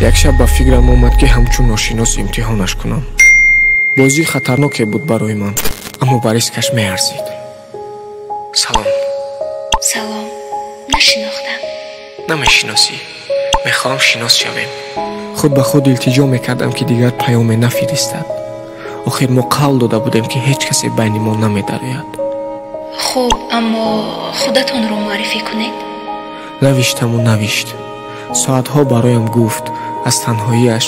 Як шаб ба фикрам омад, ки ҳамчун ношинос имтиҳонаш кунам. Бозӣ хатарноке буд барои ман, аммо ба рискаш меарзид. Салом. Салом. Нашинохтам. Намешиносӣ? Мехоҳам шинос шавем. Худ ба худ илтиҷо мекардам, ки дигар паёме нафиристад. Охир мо қавл дода будем, ки ҳеҷ касе байни мо намедарояд. Хуб, аммо худатонро муаррифӣ кунед. Навиштаму навишт. Соатҳо бароям гуфт аз танҳоияш,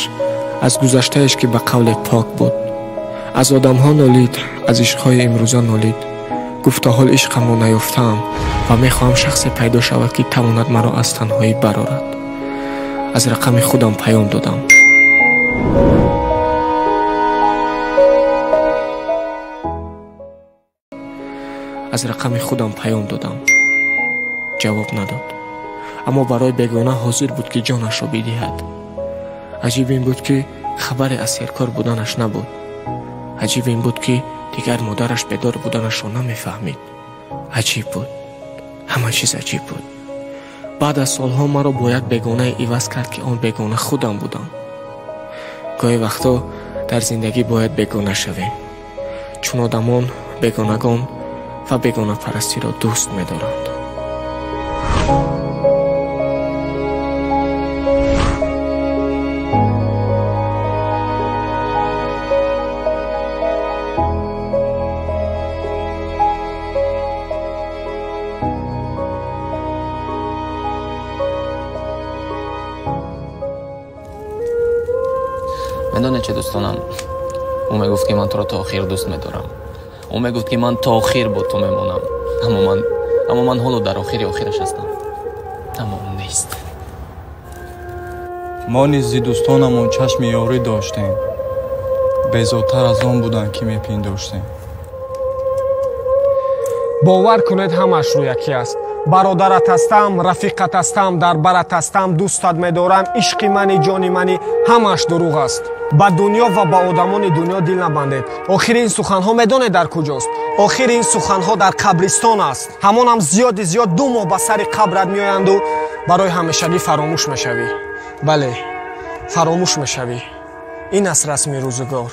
аз гузаштаеш, ки ба қавле пок буд. Аз одамҳо нолид, аз ишқҳои имрӯза нолид. Гуфт, то ҳол ишқамро наёфтаам ва мехоҳам шахсе пайдо шавад, ки тавонад маро аз танҳоӣ барорад. Аз рақами худам паём додам. Аз рақами худам паём додам. Ҷавоб надод. Аммо барои бегона ҳозир буд, ки ҷонашро бидиҳад. Аҷиб ин буд, ки хабаре аз серкор буданаш набуд. Аҷиб ин буд, ки дигар модараш бедор буданашро намефаҳмид. Аҷиб буд. Ҳама чиз аҷиб буд. Баъд аз солҳо маро бо як бегонае иваз кард, ки он бегона худам будам. Гоҳе вақтҳо дар зиндагӣ бояд бегона шавем, чун одамон бегонагон ва бегонапарастиро дӯст медоранд. Медонед чӣ, дӯстонам? Ӯ мегуфт, ки ман туро то охир дӯст медорам. Ӯ мегуфт, ки ман то охир бо ту мемонам. Аммо ман ҳоло дар охири охираш ҳастам. Аммо ӯ нест. Мо низ зи дӯстонамон чашми ёрӣ доштем. Безодтар аз он буданд, ки мепиндоштем. Бовар кунед, ҳамаш рӯякӣ аст. Бародарат ҳастам, рафиқат ҳастам, дар барат ҳастам, дӯстат медорам, ишқи мани, ҷони мани, ҳамаш дурӯғ аст. Ба дунё ва ба одамони дунё дил набандед. Охири ин суханҳо медонед дар куҷост? Охири ин суханҳо дар қабристон аст. Ҳамонам зиёди зиёд 2 моҳ ба сари қабрат меоянду барои ҳамешагӣ фаромӯш мешавӣ. Бале, фаромӯш мешавӣ. Ин аст расми рӯзгор.